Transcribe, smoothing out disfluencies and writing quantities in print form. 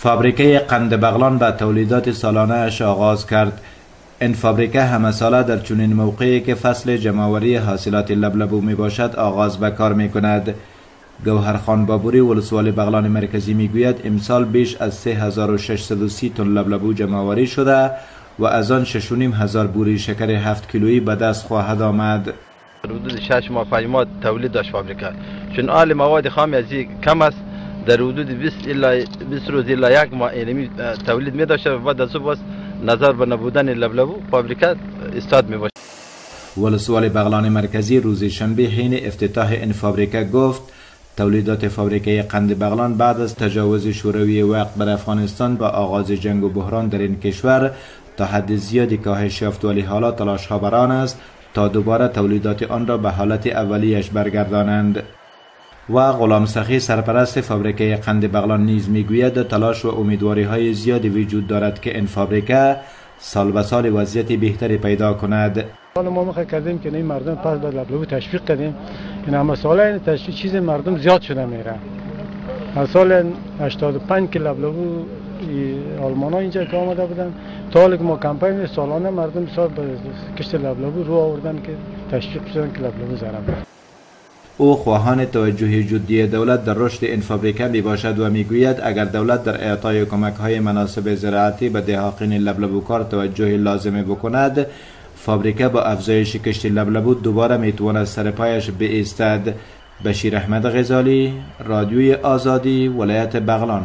فابریکه قند بغلان به تولیدات سالانه اش آغاز کرد. این فابریکه همه ساله در چنین موقعی که فصل جمع‌آوری حاصلات لبلبو می باشد آغاز به کار می کند. گوهرخان بابوری ولسوال بغلان مرکزی می گوید امسال بیش از 3630 تن لبلبو جمع‌آوری شده و از آن 6,500 بوری شکر 7 کیلویی به دست خواهد آمد. حدود 6 ماه 5 ماه تولید داشت فابریکه، چون آل مواد خام از کم است، در حدود 20 روز الی یک ماه علمی تولید می داشته و بعد از او باز نظر به نبودن لبلبو فابریکه استاد می باشه. ولسوال بغلان مرکزی روز شنبه حین افتتاح این فابریکه گفت تولیدات فابریکه قند بغلان بعد از تجاوز شوروی وقت بر افغانستان با آغاز جنگ و بحران در این کشور تا حد زیادی کاهش یافت، ولی حالا تلاش‌ها بر آن است تا دوباره تولیدات آن را به حالت اولیش برگردانند. و غلام سخی سرپرست فابریکه قند بغلان نیز میگوید تلاش و امیدواری های زیادی وجود دارد که این فابریکه سال به سال وضعیت بهتری پیدا کند. ما مخ کردیم که این مردم پس به لبلبو تشویق کردیم، این همه ساله این تشویق چیز مردم زیاد شده میره. از سال 85 که لبلبو آلمان ها اینجا که آمده بودن تا که ما کمپین سالانه مردم سال به کشت لبلبو رو آوردن که تشویق شدن که لبلبو زرم. او خواهان توجه جدی دولت در رشد این فابریکه می باشد و میگوید اگر دولت در اعطای کمک های مناسب زراعتی به دهاقین لبلبوکار توجه لازم بکند، فابریکه با افزایش کشت لبلبو دوباره میتواند سر پایش بایستد. بشیر احمد غزالی، رادیوی آزادی، ولایت بغلان.